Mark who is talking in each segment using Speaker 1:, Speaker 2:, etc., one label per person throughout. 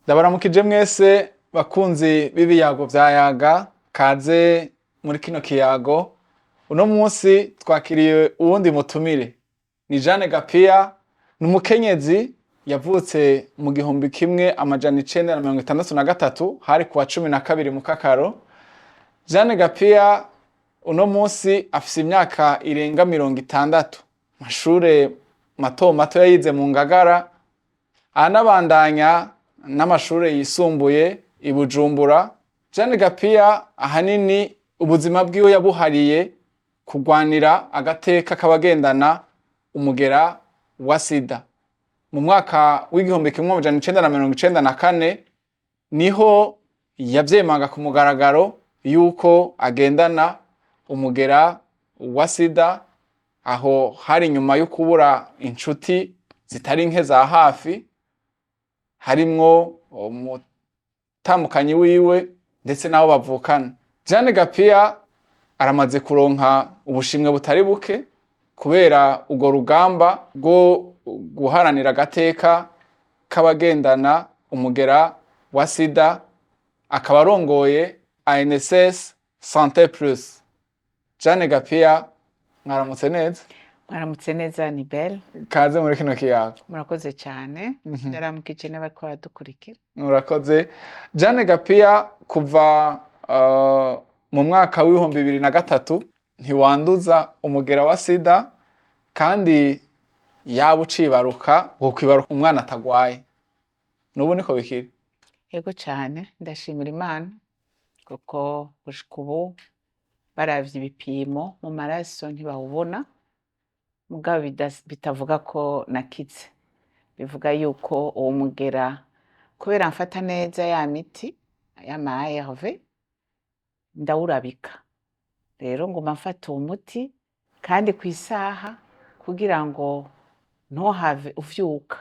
Speaker 1: Ndabaramukije mwese bakunzi b'ibiyago vya Yaga, kaze muri kino kiyago. Uno munsi twakiriye uwundi mutumire, ni Jeanne Gapiya, ni umukenyezi yavutse mu 1963, hari kuwa 12 Mukakaro. Jeanne Gapiya uno munsi afise imyaka irenga 60. Amashure mato mato yayize mu Ngagara, aranabandanya n'amashure yisumbuye i Bujumbura. Jeanne Gapiya ahanini ubuzima bwiwe yabuhariye kurwanira agateka k'abagendana umugera wa sida. Mu mwaka w'1994 niho yavyemanga ku mugaragaro yuko agendana umugera wa sida. Aho hari inyuma yo kubura inshuti zitari nke za hafi, harimwo umutambukanyi wiwe ndetse n'abo bavukana. Jeanne Gapiya aramaze kuronka ubushimwe butari buke kubera urwo rugamba rwo guharanira agateka k'abagendana umugera wa sida, akaba arongoye ANSS Santé Plus. Jeanne Gapiya, mwaramutse neza.
Speaker 2: Mwaramutse neza, ni belle.
Speaker 1: Kaze muri kino kiyago.
Speaker 2: Murakoze cyane, ndaramukije n'abariko baradukurikira.
Speaker 1: Murakoze. Jeanne Gapiya, kuva mu mwaka w'2003 ntiwanduza umugera wa sida, kandi yaba ucibaruka wokwibaruka umwana atagwaye. N'ubu niko bikiri?
Speaker 2: Yego cyane, ndashimira Imana kuko gushika ubu baravye ibipimo mu maraso ntibawubona, mugabo bitavuga ko nakize, bivuga yuko uwo mugera, kubera mfata neza ya miti y'ama ARV, ndawurabika. Rero nguma mfata uwo muti kandi kw'isaha kugira ngo ntuhave uvyuka.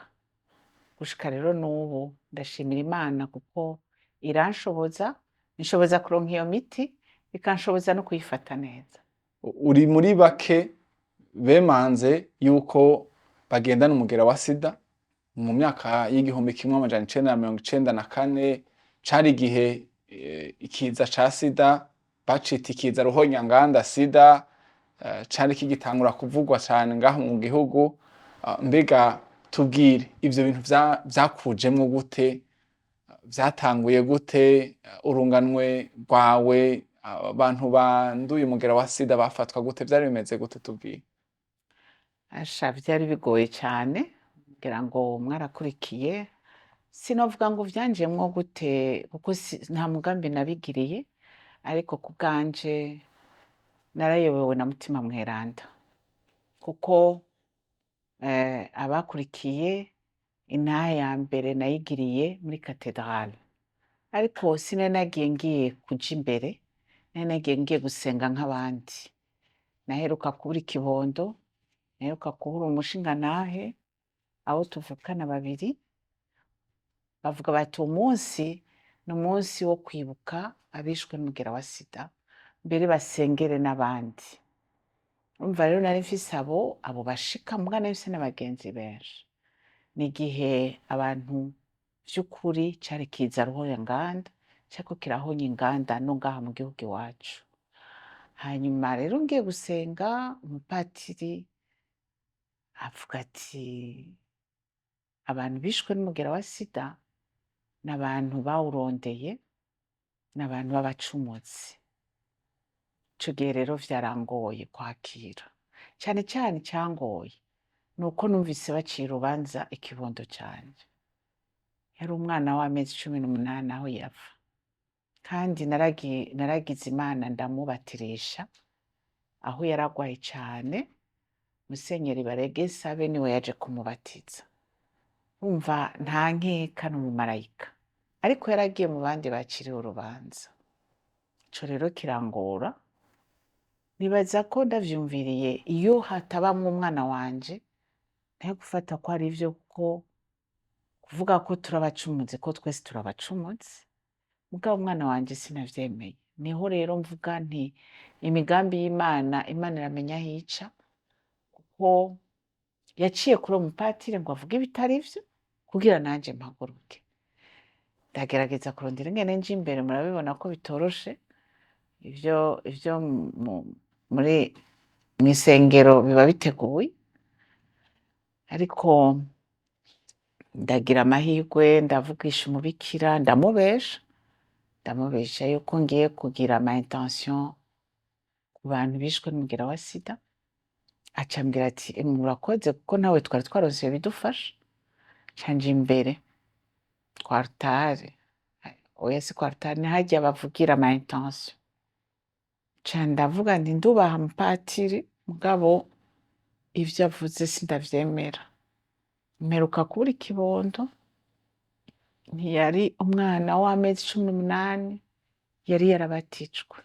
Speaker 2: Gushika rero n'ubu ndashimira Imana kuko iranshoboza, inshoboza kuronka iyo miti, ikanshoboza no kuyifata neza.
Speaker 1: Uri muri bake bemanze yuko bagendana umugera wa sida mu myaka y'1994. Cari igihe ikiza ca sida bacita ikiza ruhonyanganda sida, cari kigitangura kuvugwa cane ngaho mu gihugu. Mbega tubwire, ivyo bintu vyakujemwo gute? Vyatanguye gute? Urunganwe rwawe, abantu banduye umugera wa sida bafatwa gute? Vyari bimeze gute? Tubwire.
Speaker 2: Asha, vyari bigoye cane, ngira ngo mwarakurikiye. Sinovuga ngo vyanjemwo gute kuko nta mugambi nabigiriye, ariko ku bwanje narayobewe na Mutima Mweranda, kuko abakurikiye intahe ya mbere nayigiriye muri katedrale, ariko sinari nagiye ngiye kuja imbere, nari nagiye ngiye gusenga nk'abandi. Naheruka kubura ikibondo, naheruka kubura umushingantahe, abo tuvukana babiri. Bavuga bati umunsi ni umunsi wo kwibuka abishwe n'umugera wa sida, mbere basengere n'abandi. Urumva rero nari mfise abo bashika, muga nari mfise n'abagenzi benshi. Ni igihe abantu vy'ukuri cari kiza ruhonyanganda, cariko kirahonya inganda no ngaha mu gihugu iwacu. Hanyuma rero ngiye gusenga, umupatiri avuga ati abantu bishwe n'umugera wa sida ni abantu bawurondeye, ni abantu b'abacumuzi. Ico gihe rero vyarangoye kwakira. Cane cane icangoye ni uko numvise baciye urubanza ikibondo canje. Yari umwana w'amezi 18 aho yapfa. Kandi naragize Imana ndamubatirisha aho yaragwaye cane, Musenyeri Baregesabe niwe yaje kumubatiza. Urumva nta nkeka n'umumarayika, ariko yaragiye mu bandi baciriwe urubanza. Ico rero kirangora. Nibaza ko ndavyumviriye, iyo hatabamwo umwana wanje ntari gufata ko ari ivyo, kuko kuvuga ko turabacumuzi, ko twese turabacumuzi, mugabo umwana wanje sinavyemeye. Niho rero mvuga nti imigambi y'Imana, Imana iramenya aho ica, kuko yaciye kuri uwo mupatiri ngo avuge ibitari vyo kugira nanje mpaguruke. Ndagerageza kurondera ingene nja imbere, murabibona ko bitoroshe. Ivyo muri mw'isengero biba biteguye, ariko ndagira amahirwe ndavugisha umubikira, ndamubesha yuko ngiye kugira ama intention ku bantu bishwe n'umugera wa sida. Aca ambwira ati: "Emwe, urakoze, kuko nawe twari twaronse bidufasha." Nca nja imbere kwa altare, oya, si kwa altare, ni harya bavugira ama intention. Nca ndavuga nti: "Ndubaha mupatiri, mugabo ivyo avuze sindavyemera. Mperuka kubura ikibondo, ntiyari umwana w'amezi 18, yari yarabatijwe.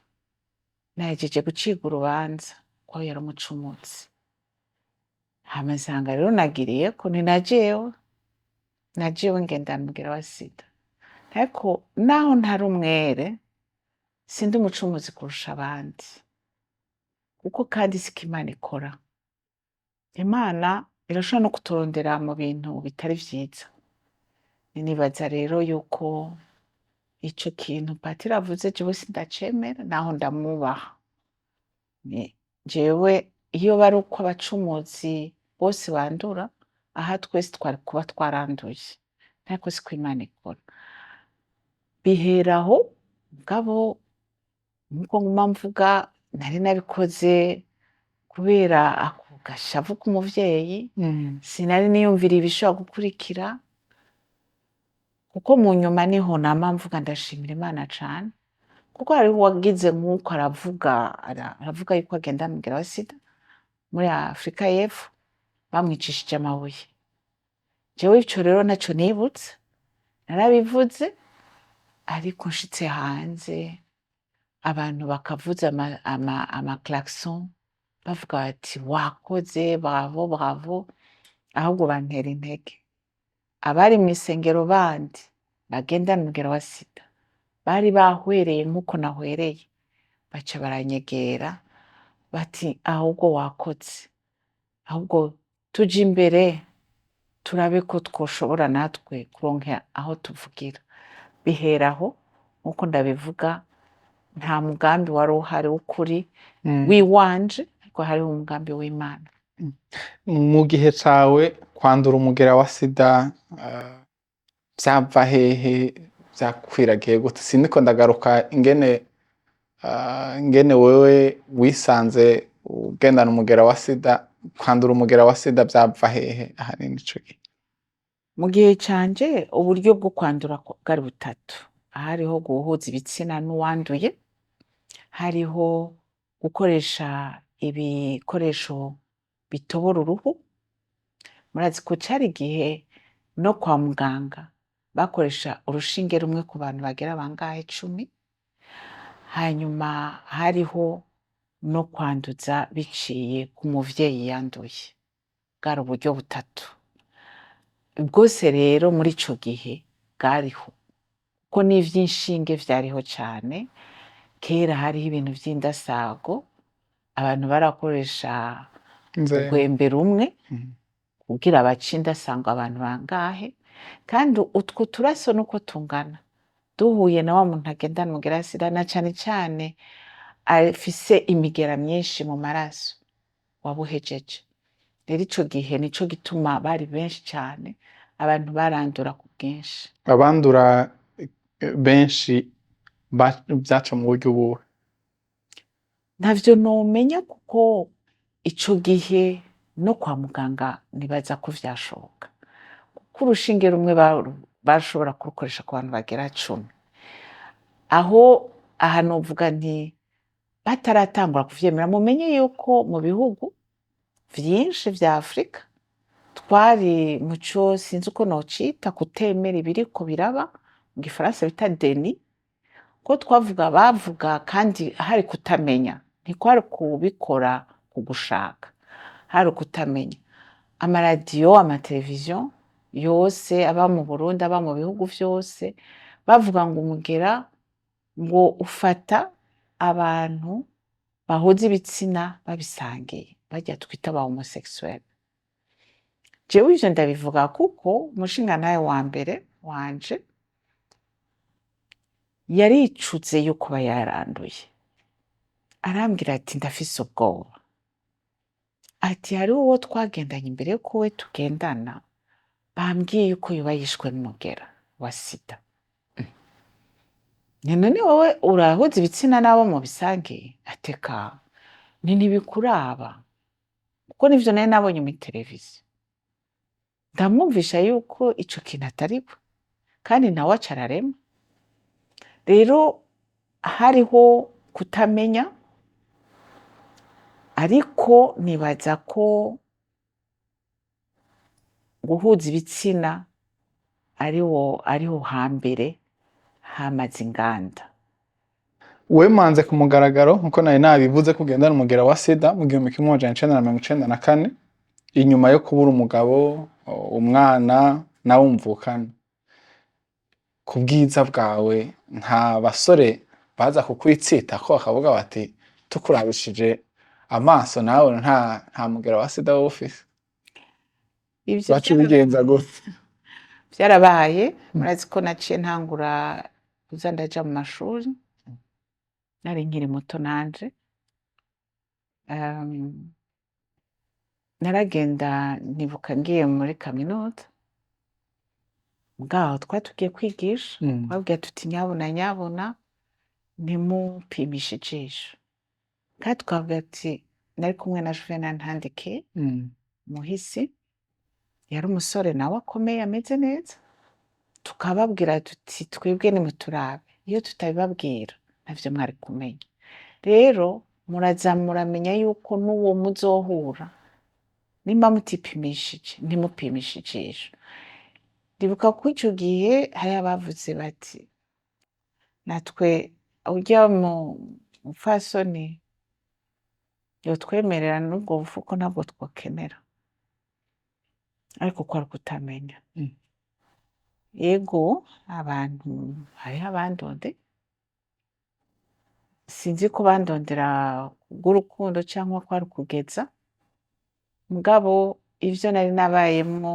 Speaker 2: Nahejeje gucirwa urubanza ko yari umucumuzi." Hama nsanga rero nagiriyeko nti na jewe ngendana umugera wa sida, ariko naho ntari umwere, sindi umucumuzi kurusha abandi, kuko kandi siko Imana ikora. Imana irashobora no kuturondera mu bintu bitari vyiza. Nibaza rero yuko ico kintu patiri avuze jewe sindacemera, naho ndamwubaha. Jewe iyo bari uko abacumuzi bose bandura, aha twese twari kuba twaranduye, ariko siko Imana ikora. Bihera aho. Mugabo nkuko nguma mvuga, nari nabikoze kubera ako gashavu k'umuvyeyi. Sinari niyumviriye ibishobora gukurikira, kuko mu nyuma niho nama mvuga ndashimira Imana cane, kuko hariho uwagize nk'uko aravuga, aravuga yuko agenda umugera wa sida muri Afrika y'Epfo, bamwicishije amabuye. Jewe ico rero naco nibutse, narabivuze, ariko nshitse hanze abantu bakavuza ama klaxon, bavuga bati: "Wakoze, bravo, bravo." Ahubwo bantera intege. Abari mw'isengero bandi bagendana umugera wa sida bari bahwereye nk'uko nahwereye, baca baranyegera bati: "Ahubwo wakoze, ahubwo tuje imbere turabe ko twoshobora natwe kuronka aho tuvugira." Bihera aho. Nk'uko ndabivuga, nta mugambi wari uhari w'ukuri w'iwanje, ariko hariho umugambi w'Imana.
Speaker 1: Mu gihe cawe, kwandura umugera wa sida vyava hehe? Vyakwiragiye gute? Sindiko ndagaruka ingene wewe wisanze ugendana umugera wa sida. Kwandura umugera wa sida vyava hehe ahanini ico gihe?
Speaker 2: Mu gihe canje, uburyo bwo kwandura bwari butatu: hariho guhuza ibitsina n'uwanduye, hariho gukoresha ibikoresho bitobora uruhu. Murazi ko cari igihe no kwa muganga bakoresha urushinge rumwe ku bantu bagera bangahe, 10. Hanyuma hariho no kwanduza biciye ku muvyeyi yanduye. Bwari uburyo butatu bwose rero muri ico gihe bwariho, kuko n'ivy'inshinge vyariho cane. Kera hariho ibintu vy'indasago, abantu barakoresha
Speaker 1: Inzembe.
Speaker 2: urwembe rumwe kugira bace indasago abantu bangahe, kandi utwo turaso nuko tungana duhuye na wa muntu agendana umugera wa sida, na cane cane afise imigera myinshi mu maraso, waba uhejeje. Rero ico gihe nico gituma bari benshi cane, abantu barandura ku bwinshi.
Speaker 1: Abandura benshi vyaca mu buryo ubuhe?
Speaker 2: Ntavyo nomenya, kuko ico gihe no kwa muganga nibaza ko vyashoboka, kuko urushinge rumwe bashobora kurukoresha ku bantu bagera 10. Aho aha novuga nti bataratangura kuvyemera. Mumenye yuko mu bihugu vyinshi vya Afrika twari muco, sinzi uko nocita, kutemera ibiriko biraba, mu gifaransa bita déni, ko twavuga, bavuga, kandi hari kutamenya, ntikwari kubikora ku gushaka, hari ukutamenya. Amaradiyo, amateleviziyo yose aba mu Burundi, aba mu bihugu vyose, bavuga ngo umugera ngo ufata abantu bahuza ibitsina babisangiye, barya twita ba homosexuel. Jewe ivyo ndabivuga kuko umushingantahe wa mbere wanje Yaricuze yuko aba yaranduye. Arambwira ati: "Ndafise ubwoba." Ati: "Hariho uwo twagendanye imbere yuko we tugendana, bambwiye yuko yoba yishwe n'umugera wa sida." Nti: "None wowe urahuza ibitsina n'abo mubisangiye?" Ateka ni ntibikuraba, kuko nivyo nari nabonye muri televiziyo. Ndamwumvisha yuko ico kintu atari we, kandi nawe aca ararema. Rero hariho kutamenya, ariko nibaza ko guhuza ibitsina ariho hambere hamaze inganda.
Speaker 1: Wemanze ku mugaragaro, nkuko nari nabivuze, ko ugendana umugera wa sida mu 1994, inyuma yo kubura umugabo, umwana nawe umvukana. Ku bwiza bwawe, nta basore baza kukwitsitako bakavuga bati: "Tukurabishije amaso nawe nta mugera wa sida woba ufise"?
Speaker 2: Ivyo
Speaker 1: Baca ubigenza gute?
Speaker 2: Vyarabaye. Murazi ko naciye ntangura kuza ndaja mu mashuri, nari nkiri muto nanje. Naragenda, nibuka ngiye muri kaminuza, mugabo twari tugiye kwigisha, twababwira tuti: "Nyabuna nyabuna, ntimupimishe ijisho." Kandi twababwira ati, nari kumwe na Juvenal Ntandikiye, muhisi, yari umusore nawe akomeye, ameze neza. Tukababwira tuti: "Twebwe nimuturabe, iyo tutabibabwira ntavyo mwari kumenya. Rero muraza muramenya yuko n'uwo muzohura, nimba mutipimishije, ntimupimishe ijisho." Ndibuka ko ico gihe hariho abavuze bati: "Natwe urya mupfasoni yotwemerera n'ubwo bufuko ntabwo twokenera." Ariko kwari ukutamenya. Yego, abantu hariho abandonde, sinzi ko bandondera kubw'urukundo canke kwari ukugeza, mugabo ivyo nari nabayemwo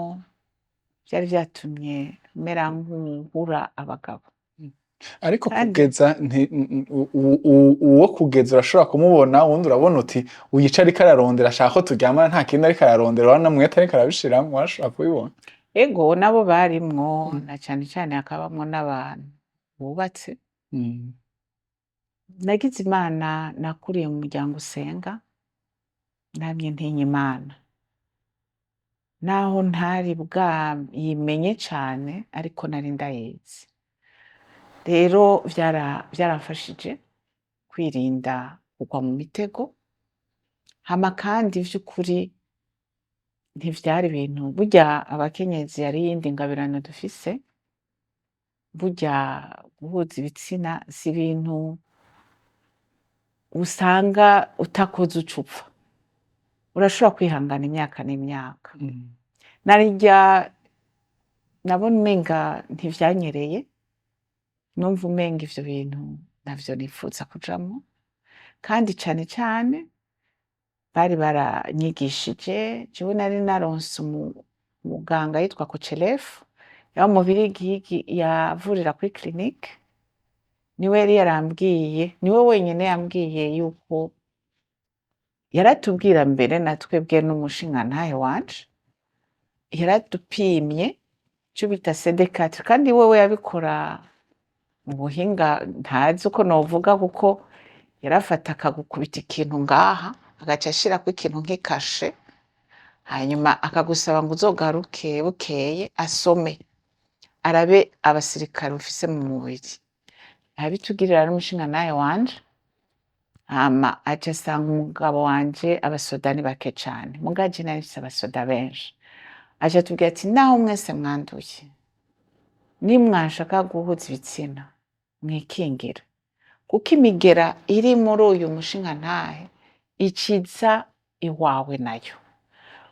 Speaker 2: vyari vyatumye mera nk'uwubura abagabo.
Speaker 1: Ariko
Speaker 2: Kandi
Speaker 1: kugeza uwo kugeza urashobora kumubona, uwundi urabona uti: "Uyu ico ariko ararondera, ashaka ko turyamana, nta kindi ariko ararondera." Urabona mwete ariko arabishiramwo, warashobora kubibona.
Speaker 2: Ego, nabo barimwo, na cane cane hakabamwo n'abantu bubatse. Nagize Imana, nakuriye mu muryango usenga, namye ntinya Imana. Naho ntari bwayimenye cane, ariko nari ndayizi. Rero vyaramfashije kwirinda kugwa mu mitego. Hama kandi vy'ukuri ntivyari ibintu, burya abakenyezi hari iyindi ngabirano dufise, burya guhuza ibitsina si ibintu usanga utakoze uca upfa. Urashobora kwihangana imyaka n'imyaka. Narirya nabona umenga ntivyanyereye, numva umenga ivyo bintu ntavyo nipfuza kujamwo, kandi cane cane bari baranyigishije. Jewe nari naronse umuganga yitwa Kochelefu, yaba mu Bubirigi, yavurira kuri clinique, niwe yari yarambwiye, niwe wenyene yambwiye yuko yaratubwira mbere na twebwe n'umushingantahe wanje, yaradupimye ico bita CD4, kandi wewe yabikora mu buhinga ntazi uko novuga, kuko yarafata akagukubita ikintu ngaha, agaca ashirako ikintu nk'ikashe, hanyuma akagusaba ngo uzogaruke bukeye asome, arabe abasirikare ufise mu mubiri. Arabitugirira n'umushingantahe wanje, hama aca asanga umugabo wanje abasoda ni bake cane, muga je nari mfise abasoda benshi. Aca atubwira ati: "Naho mwese mwanduye, nimwashaka guhuza ibitsina mwikingire, kuko imigera iri muri uyu mushingantahe iciza iwawe nayo."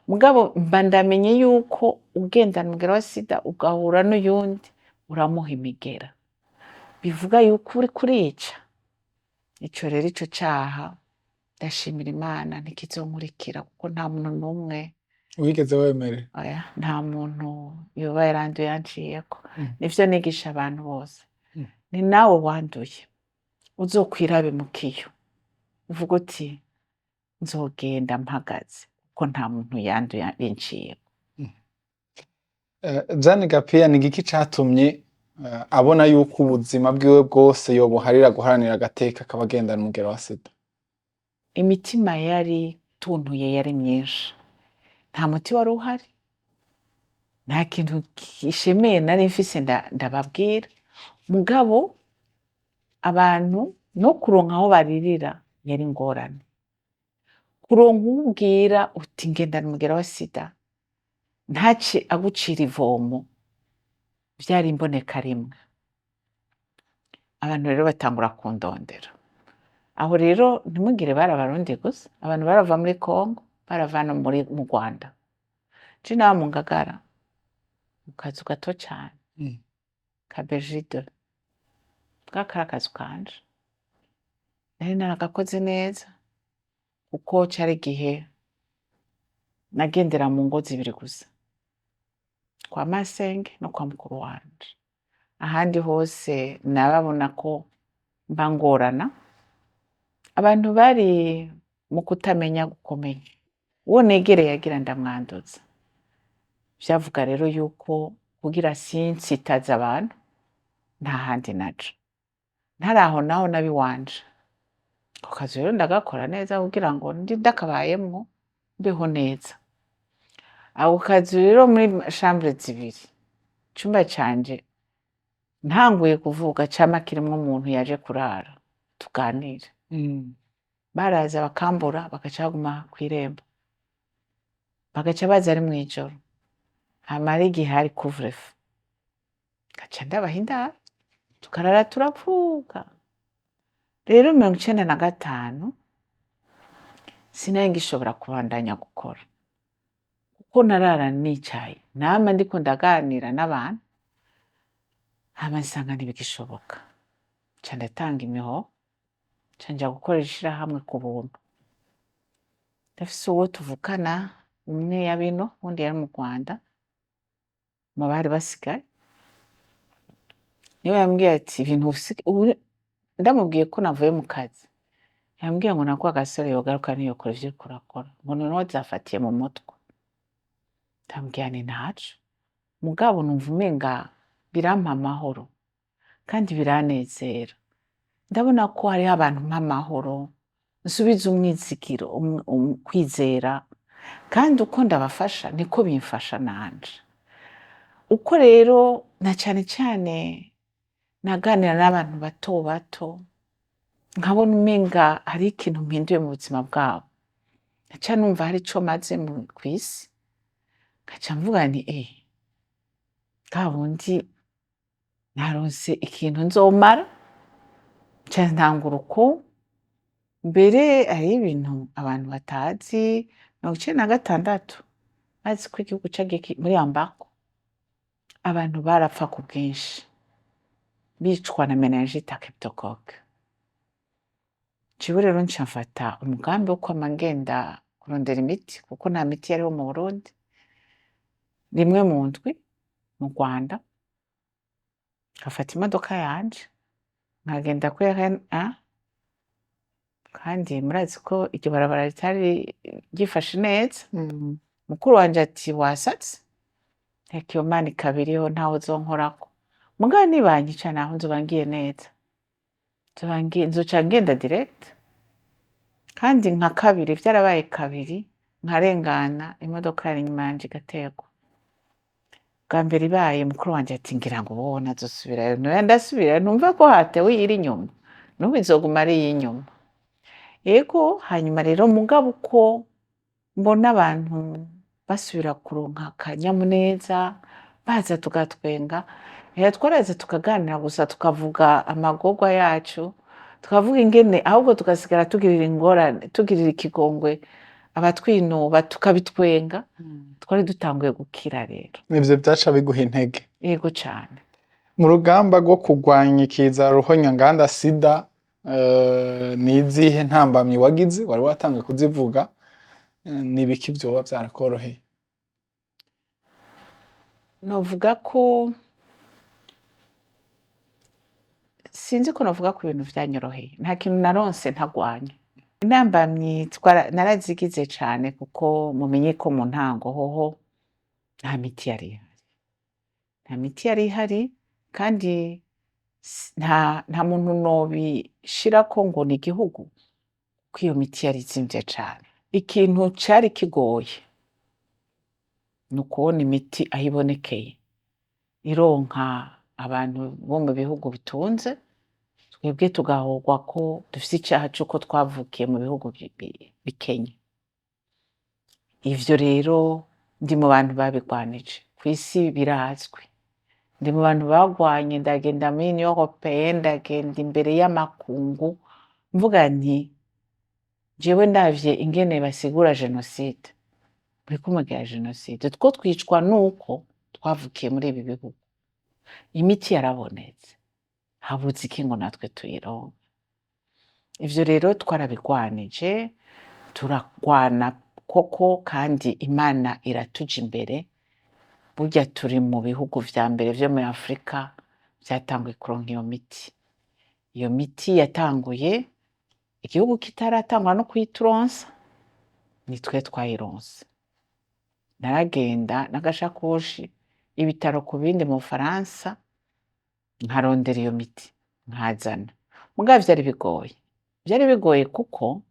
Speaker 2: Mugabo mba ndamenye yuko ugendana umugera wa sida ugahura n'uyundi, uramuha imigera, bivuga yuko uriko urica. Ico rero, ico caha, ndashimira Imana ntikizonkurikira, kuko nta muntu n'umwe
Speaker 1: wigeze wemerera.
Speaker 2: Oya, nta muntu yoba yaranduye yanciyeko. Nivyo nigisha abantu bose. Ni nawe wanduye, uzokwirabe mu kiyo uvuga uti nzogenda mpagaze kuko nta muntu yanduye binciyeko.
Speaker 1: Jeanne Gapiya, ni igiki catumye abona yuko ubuzima bwiwe bwose yobuharira guharanira agateka k'abagendana umugera wa sida?
Speaker 2: Imitima yari tuntuye yari myinshi, nta muti wari uhari, nta kintu gishemeye nari mfise ndababwira. Mugabo abantu no kuronka aho baririra yari ingorane, kuronka uwubwira uti ngendana umugera wa sida ntace agucira ivomo vyari imboneka rimwe. Abantu rero batangura kundondera. Aho rero ntimugire bari Abarundi gusa, abantu barava muri Congo, barava no mu Rwanda. Je naba mu Ngagara, mu kazu gato cane ka Bergide, bwa kari akazu kanje. Nari naragakoze neza kuko cari igihe nagendera mu ngo zibiri gusa, kwa masenge no kwa mukuru wanje. Ahandi hose nababona ko mba ngorana. Abantu bari mu kutamenya gukomeye, uwo negereye yagira ndamwanduza. Vyavuga rero yuko kugira sinsitaze abantu nta handi naja, ntaraho naho nabi wanje. Ako kazu rero ndagakora neza kugira ngo ndi ndakabayemwo mbeho neza. Ako kazu rero muri chambre zibiri, icumba canje ntanguye kuvuga cama kirimwo umuntu yaje kurara tuganire. Baraza bakambura, bagaca baguma kw'irembo, bagaca baza ari mw'ijoro, hama hari igihe hari couvre-feu, ngaca ndabaha indaro tukarara turavuga. Rero 95 sinari ngishobora kubandanya gukora kuko narara nicaye, nama ndiko ndaganira n'abantu, hama nsanga ntibigishoboka, nca ndatanga imihoho, nca nja gukorera ishirahamwe ku buntu. Ndafise uwo tuvukana, umwe yaba ino uwundi yari mu Rwanda, mu bari basigaye, niwe yambwiye ati ibintu ndamubwiye ko navuye mu kazi, yambwiye ngo na Rwagasore yogaruka ntiyokora ivyo uriko urakora, ngo noneho zafatiye mu mutwe. Ndamubwira nti ntaco, mugabo numva umenga birampa amahoro kandi biranezera. Ndabona ko hariho abantu mpa amahoro, nsubiza umwizigiro, kwizera, kandi uko ndabafasha niko bimfasha nanje. Uko rero na cane cane naganira n'abantu bato bato, nkabona umenga hariho ikintu mpinduye mu buzima bwabo, nkaca numva hari ico maze kw'isi, nkaca mvuga nti bwa bundi naronse ikintu nzomara, nca ntangura uko. Mbere hariho ibintu abantu batazi, 96 bazi ko igihugu cagiye muri embargo, abantu barapfa ku bwinshi bicwa na méningite à cryptocoque. Jewe rero nca mfata umugambi wo kwama ngenda kurondera imiti, kuko nta miti yariho mu Burundi, rimwe mu ndwi mu Rwanda, nkafata imodoka yanje nkagenda kuri RN1, kandi murazi ko iryo barabara ritari ryifashe neza. Mukuru wanje ati wasatse, reka iyo Mana ikaba iriho ntawe uzonkorako, mugabo nibanyica naho nzoba ngiye neza, nzoca ngenda direct. Kandi nka kabiri vyarabaye kabiri nkarengana, imodoka yari inyuma yanje igaterwa. Bwa mbere ibaye, mukuru wanje ati ngira ngo wowe ntazosubirayo, noya ndasubirayo, ntumva ko hatewe iyiri inyuma, n'ubu izoguma ari iy'inyuma. Ego, hanyuma rero mugabo uko mbona abantu basubira kuronka akanyamuneza, baza tugatwenga, twaraza tukaganira gusa, tukavuga amagorwa yacu, tukavuga ingene ahubwo tugasigara tugirira ingorane, tugirira ikigongwe abatwinuba, tukabitwenga. Twari dutanguye gukira rero.
Speaker 1: Ivyo vyaca biguha intege?
Speaker 2: Yego cane.
Speaker 1: Mu rugamba rwo kurwanya ikiza ruhonyanganda sida, ni izihe ntambamyi wagize? Wari watanguye kuzivuga, ni ibiki vyoba vyarakoroheye?
Speaker 2: Novuga ko Sinzi ko novuga ko ibintu vyanyoroheye, nta kintu naronse ntagwanye. Intambamyi narazigize cane, kuko mumenye ko mu ntango hoho nta miti yari ihari, nta miti yari ihari, kandi nta muntu nobishirako ngo ni igihugu, kuko iyo miti yari izimvye cane. Ikintu cari kigoye ni ukubona imiti aho ibonekeye, ironka abantu bo mu bihugu bitunze, twebwe tugahogwa ko dufise icaha c'uko twavukiye mu bihugu bikenye. Ivyo rero ndi mu bantu babigwanije, kw'isi birazwi. Ndi mu bantu bagwanye, ndagenda muri Union Européenne, ndagenda imbere y'amakungu, mvuga nti jewe ndavye ingene basigura jenoside, muriko mugira jenoside, two twicwa nuko twavukiye muri ibi bihugu. Imiti yarabonetse, habuze iki ngo natwe tuyironke? Ivyo rero twarabigwanije, turagwana koko, kandi Imana iratuja imbere. Burya turi mu bihugu vya mbere vyo muri Afrika vyatanguye kuronka iyo miti. Iyo miti yatanguye igihugu kitaratangura no kuyituronsa, nitwe twayironse. Naragenda n'agashakoshi, ibitaro ku bindi mu Bufaransa, nkarondera iyo miti nkazana. Mugabo vyari bigoye, vyari bigoye kuko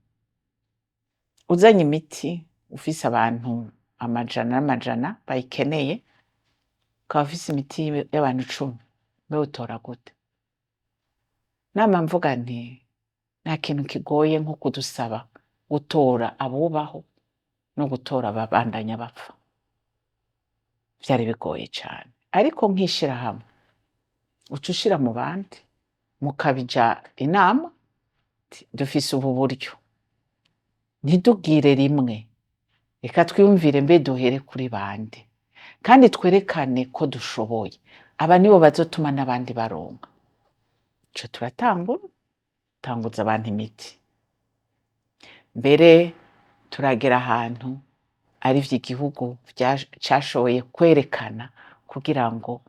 Speaker 2: uzanye imiti ufise abantu amajana n'amajana bayikeneye, ukaba ufise imiti y'abantu 10, mbe utora gute? Nama mvuga nti nta kintu kigoye nko kudusaba gutora abubaho no gutora ababandanya bapfa. Vyari bigoye cane, ariko nk'ishirahamwe uca ushira mu bandi, mukabija inama, dufise ubu buryo, ntitugire rimwe, reka twiyumvire mbe duhere kuri bande, kandi twerekane ko dushoboye, aba nibo bazotuma n'abandi baronka. Ico turatangura, tanguza abantu imiti, mbere turagera ahantu arivyo igihugu cashoboye kwerekana kugira ngo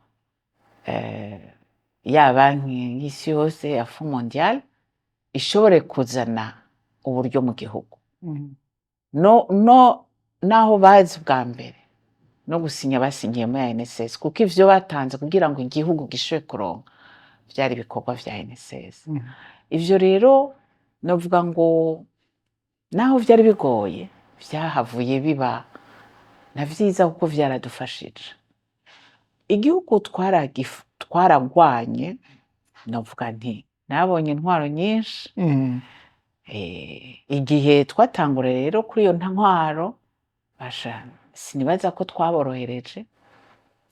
Speaker 2: ya banki y'isi yose ya Fonds mondial ishobore kuzana uburyo mu gihugu. No naho bazi bwa mbere no gusinya, basinyiye muri ANSS, kuko ivyo batanze kugira ngo igihugu gishobore kuronka vyari ibikorwa vya ANSS. Ivyo rero novuga ngo naho vyari bigoye, vyahavuye biba na vyiza, kuko vyaradufashije. Igihugu twaragwanye, novuga nti nabonye intwaro nyinshi. Igihe twatangura rero kuri iyo ntwaro, basha sinibaza ko twaborohereje,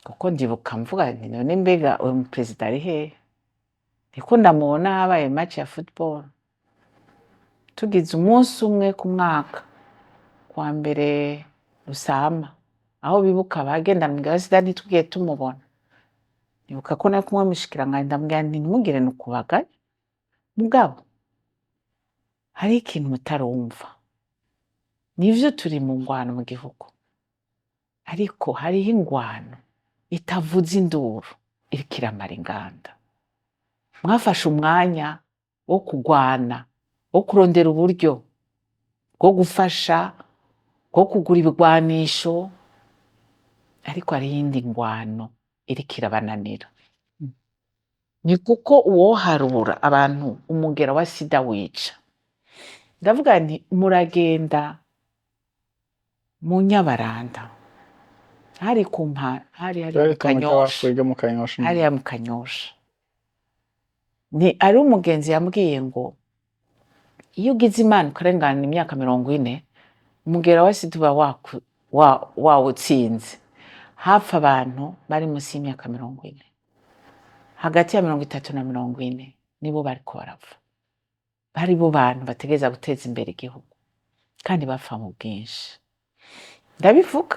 Speaker 2: kuko ndibuka mvuga nti none mbega uyu muperezida ari hehe? Niko ndamubona habaye match ya football, tugize umunsi umwe ku mwaka, kuwa mbere Rusama, aho bibuka abagendana umugera wa sida, ntitwigiye tumubona. Nibuka ko nari kumwe n'umushikiranganji, ndamubwira nti ntimugire nukubaganya, mugabo hariho ikintu mutarumva. Nivyo turi mu ngwano mu gihugu, ariko hariho ingwano itavuza induru iriko iramara inganda. Mwafashe umwanya wo kugwana, wo kurondera uburyo bwo gufasha, bwo kugura ibigwanisho, ariko hariho iyindi ngwano iriko irabananira. Ni kuko uwoharura abantu umugera wa sida wica, ndavuga nti muragenda mu Nyabaranda, hari ku mpa hari
Speaker 1: Ryari
Speaker 2: mu
Speaker 1: itongo
Speaker 2: Kanyosha.
Speaker 1: ry'abapfuye ryo mu Kanyosha.
Speaker 2: Hariya mu Kanyosha, ni ari umugenzi yambwiye ngo iyo ugize Imana ukarengana imyaka 40, umugera wa sida uba wawutsinze. Hapfa abantu bari munsi y'imyaka 40, hagati ya 30 na 40 nibo bariko barapfa, bari bo bantu bategereza guteza imbere igihugu, kandi bapfa mu bwinshi. Ndabivuga,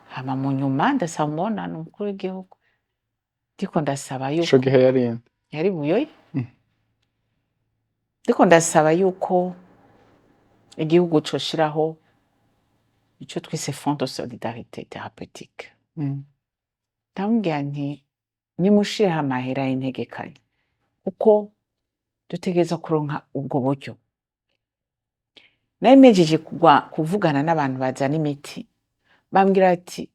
Speaker 2: hama mu nyuma ndasaba umubonano umukuru w'igihugu, ndiko ndasaba yuko
Speaker 1: Ico gihe yari inde?
Speaker 2: Yari Buyoya. Ndiko ndasaba yuko igihugu coshiraho ico twise Fonds de solidarité thérapeutique. Ndamubwira nti nimushireho amahera y'integekanyo, kuko Kuko dutegerezwa kuronka ubwo buryo. Nari mpejeje kuvugana n'abantu bazana imiti, bambwira ati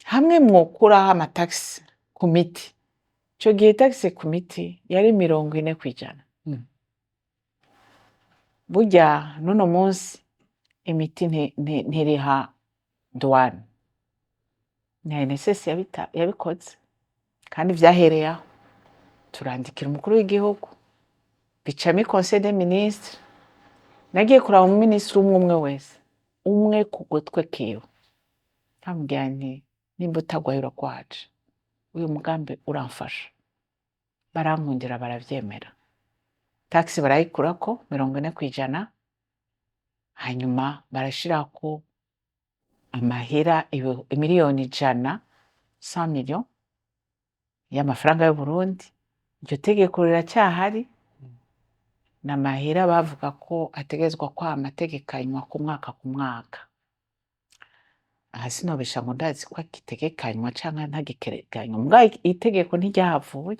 Speaker 2: hamwe mwokuraho amatagisi ku miti. Ico gihe taxe ku miti yari 40%. Burya n'uno munsi imiti ntiriha douane. Ni ANSS yabikoze kandi vyahereye aho. Turandikira umukuru w'igihugu, bica muri conseil des ministres. Nagiye kuraba umuminisitiri umwe umwe wese, umwe ku gutwi kiwe, ndamubwira nti nimba utagwaye uragwaje, uyu mugambi uramfasha. Barankundira, baravyemera. Taxe barayikurako 40%, hanyuma barashirako amahera 100 miliyoni, 100 millions y'amafaranga y'Uburundi. Iryo tegeko riracahari, ni amahera bavuga ko ategerezwa kwama ategekanywa ku mwaka ku mwaka. Aha sinobesha ngo ndazi ko agitegekanywa canke ntagitegekanywa, mugabo itegeko ntiryahavuye.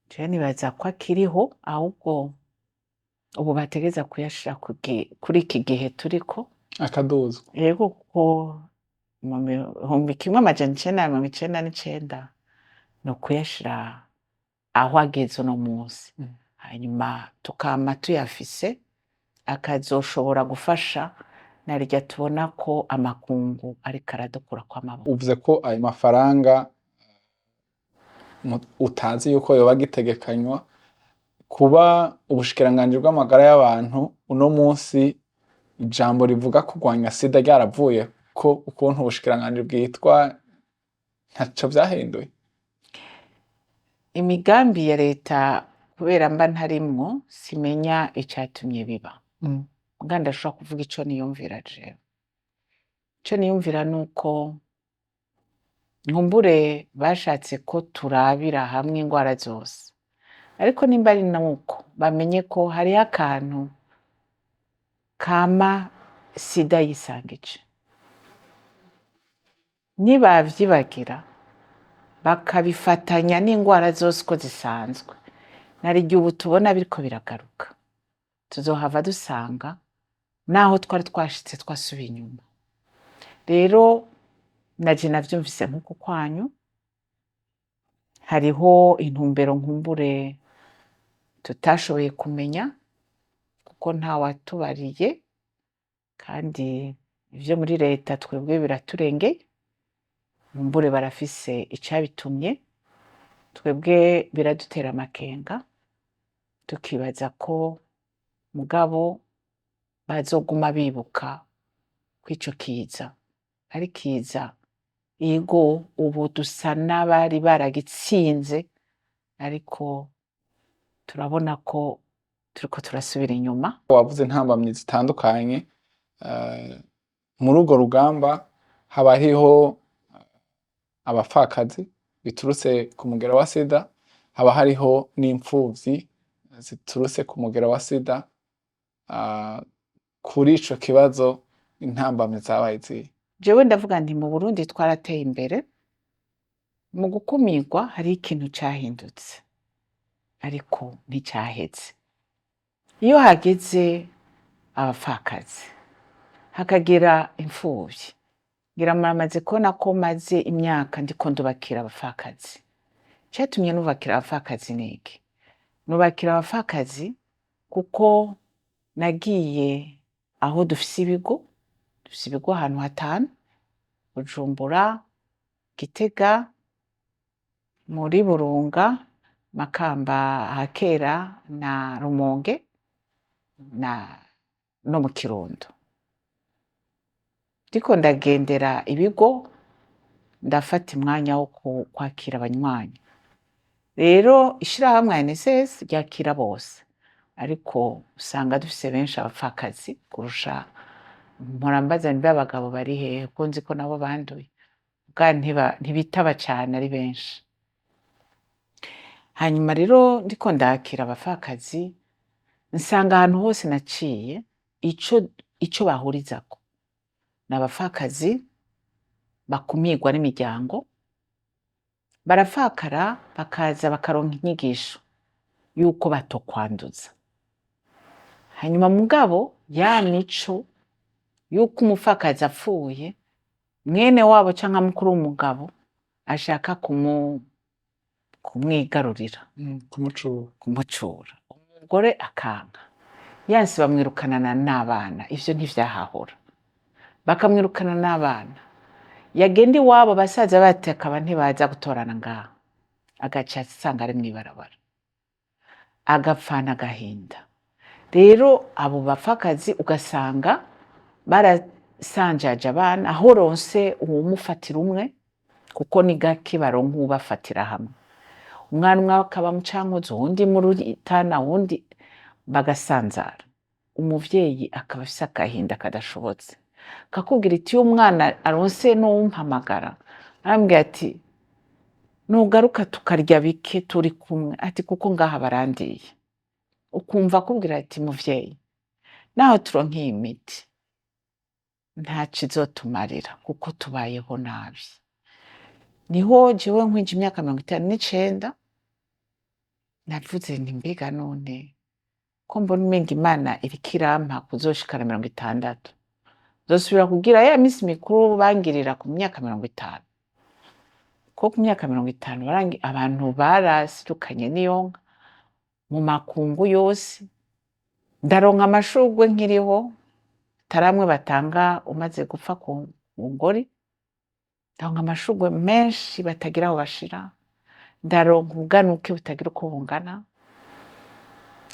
Speaker 2: Jewe nibaza ko akiriho, ahubwo ubu bategereza kuyashira kuri iki gihe turiko.
Speaker 1: Akaduzwa.
Speaker 2: Yego, kuko mu 1999 ni ukuyashira aho ageze uno munsi, hanyuma tukama tuyafise, akazoshobora gufasha narirya tubona ko amakungu ariko aradukurako amaboko.
Speaker 1: Uvuze ko ayo mafaranga utazi yuko yoba agitegekanywa, kuba ubushikiranganji bw'amagara y'abantu uno munsi ijambo rivuga kurwanya sida ryaravuye ko ukuntu ubushikiranganji bwitwa, ntaco vyahinduye?
Speaker 2: Imigambi ya leta, kubera mba ntarimwo, simenya icatumye biba. Muga ndashobora kuvuga ico niyumvira jewe. Ico niyumvira nuko nkumbure bashatse ko turabira hamwe ingwara zose, ariko nimba ari nuko, bamenye ko hariho akantu kama sida yisangije. Nibavyibagira bakabifatanya n'ingwara zose uko zisanzwe, narirya ubu tubona biriko biragaruka, tuzohava dusanga naho twari twashitse twasubiye inyuma. Rero naje navyumvise nkuko kwanyu, hariho intumbero nkumbure tutashoboye kumenya kuko ntawatubariye, kandi ivyo muri leta twebwe biraturengeye. Nkumbure barafise icabitumye, twebwe biradutera amakenga, tukibaza ko mugabo bazoguma bibuka ko ico kiza ari kiza. Ego, ubu dusa n'abari baragitsinze, ariko turabona ko turiko turasubira inyuma.
Speaker 1: Wavuze intambamyi zitandukanye muri urwo rugamba, haba hariho abapfakazi biturutse ku mugera wa sida, haba hariho n'impfuvyi ziturutse ku mugera wa sida. Kuri ico kibazo intambamyi zabaye izihe?
Speaker 2: Jewe ndavuga nti mu Burundi twarateye imbere mu gukumirwa, hariho ikintu cahindutse ariko nticaheze. Iyo hageze abapfakazi, hakagera imfuvyi, ngira muramaze kubona ko maze imyaka ndiko ndubakira abapfakazi. Icatumye nubakira abapfakazi niki? Nubakira abapfakazi kuko nagiye aho dufise ibigo, dufise ibigo ahantu hatanu: Bujumbura, Gitega, muri Burunga, Makamba ahakera na Rumonge na no mu Kirundo. Ndiko ndagendera ibigo, ndafata umwanya wo kwakira abanywanyi. Rero ishirahamwe ANSS ryakira bose, ariko usanga dufise benshi abapfakazi kurusha. Mpora mbaza mbe abagabo bari hehe, ko nzi ko nabo banduye, muga ntibitaba cane ari benshi. Hanyuma rero ndiko ndakira abapfakazi, nsanga ahantu hose naciye ico bahurizako ni abapfakazi bakumirwa n'imiryango, barapfakara bakaza bakaronka inyigisho. Yuko batokwanduza. Hanyuma mugabo ya mico yuko umupfakazi apfuye, mwene wabo canke mukuru w'umugabo ashaka kumwigarurira.
Speaker 1: Kumucura.
Speaker 2: Kumucura, umugore akanka, yanse bamwirukanana n'abana. Ivyo ntivyahahora, bakamwirukana n'abana. Yagenda iwabo, basaza bati akaba ntibaza gutorana ngaha, agaca asanga ari mw'ibarabara, agapfana agahinda. Rero abo bapfakazi ugasanga barasanjaje abana, aho ronse uwumufatira umwe, kuko ni gake baronka uwubafatira hamwe. Umwana umwe akaba mu Cankuzo, uwundi mu Rutana, uwundi, bagasanzara. Umuvyeyi akaba afise agahinda kadashobotse, kakubwira iti: "Iyo umwana aronse n'uwumpamagara, arambwira ati: 'Nugaruka tukarya bike turi kumwe,' ati kuko ngaha barandiye." Ukumva akubwira ati: "Muvyeyi, naho turonka iyi miti ntaco izotumarira, kuko tubayeho nabi." Niho jewe nkwije imyaka 59 navuze nti: "Mbega none ko mbona umenga Imana iriko irampa kuzoshikana 60, nzosubira kugira ya misi mikuru bangirira ku myaka 50?" Ko ku myaka 50 abantu barasirukanye n'iyonka mu makungu yose, ndaronka amashurwe nkiriho, atari amwe batanga umaze gupfa ku ngori. Ndaronka amashurwe menshi batagira aho bashira, ndaronka ubuganuke butagira uko bungana.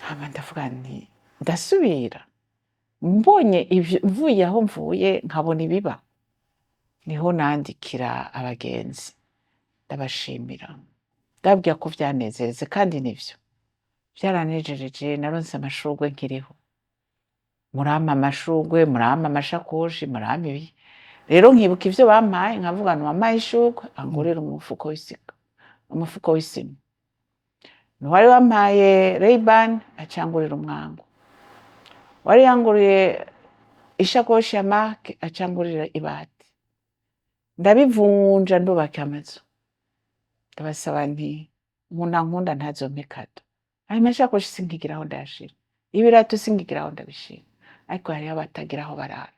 Speaker 2: Hama ndavuga nti: "Ndasubira mbonye ivyo, mvuye aho mvuye nkabona ibiba." Niho nandikira abagenzi, ndabashimira, ndababwira ko vyanezereze, kandi nivyo vyaranejereje. Naronse amashurwe nkiriho, murampa amashurwe, murampa amashakoshi, murampa ibi. Rero nkibuka ivyo bampaye, nkavuga nti: "Wampaye ishurwe angurira umufuko w'isika, umufuko w'isima. Ntiwari wampaye Ray-Ban, acangurira umwango. Wari yanguriye ishakoshi ya marque, acangurira ibati." Ndabivunja, ndubaka amazu. Ndabasaba nti: "Umuntu ankunda ntazompe cadeau. Ayo mashakoshi sinkigira aho ndayashira, ibirato sinkigira aho ndabishira, ariko hariho abatagira aho barara."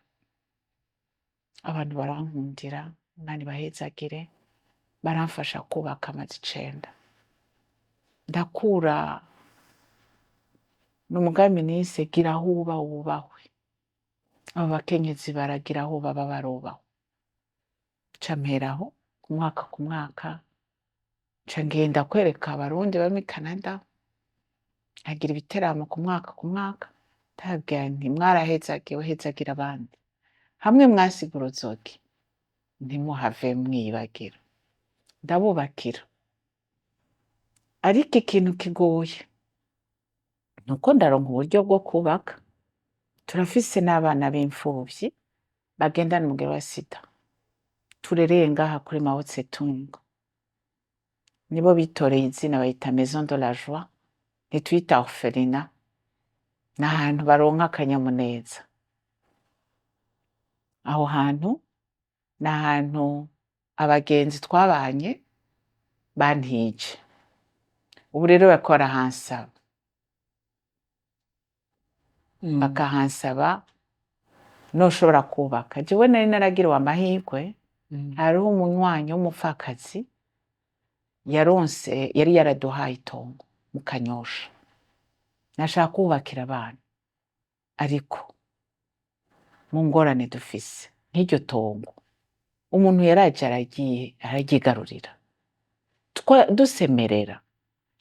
Speaker 2: Abantu barankundira, Imana ibahezagire, baramfasha kubaka amazu 9. Ndakura n'umugambi nise "Gira aho uba wubahwe". Abo bakenyezi baragira aho baba barubahwa. Nca mperaho ku mwaka ku mwaka, nca ngenda kwereka Abarundi bari muri Canada, nkagira ibiteramo ku mwaka ku mwaka. Ndababwira nti: "Mwarahezagiwe, hezagira abandi. Hamwe mwasiga uruzogi, ntimuhave mwibagira." Ndabubakira. Ariko ikintu kigoye nuko ndaronka uburyo bwo kubaka. Turafise n'abana b'imfuvyi bagendana umugera wa sida, turereye ngaha kuri Mao Tse-tung. Nibo bitoreye izina, bayita Maison de la Joie, ntituyita orphelinat. Ni ahantu baronka akanyamuneza. Aho hantu ni ahantu abagenzi twabanye bantije. Ubu rero bariko barahansaba, bakahansaba noshobora kubaka. Jewe nari naragiriwe amahirwe, hariho umunywanyi w'umupfakazi yaronse, yari yaraduhaye itongo mu Kanyosha. Nashaka kubakira abana, ariko mu ngorane dufise nk'iryo tongo, umuntu yaraje araryigarurira. Dusemerera,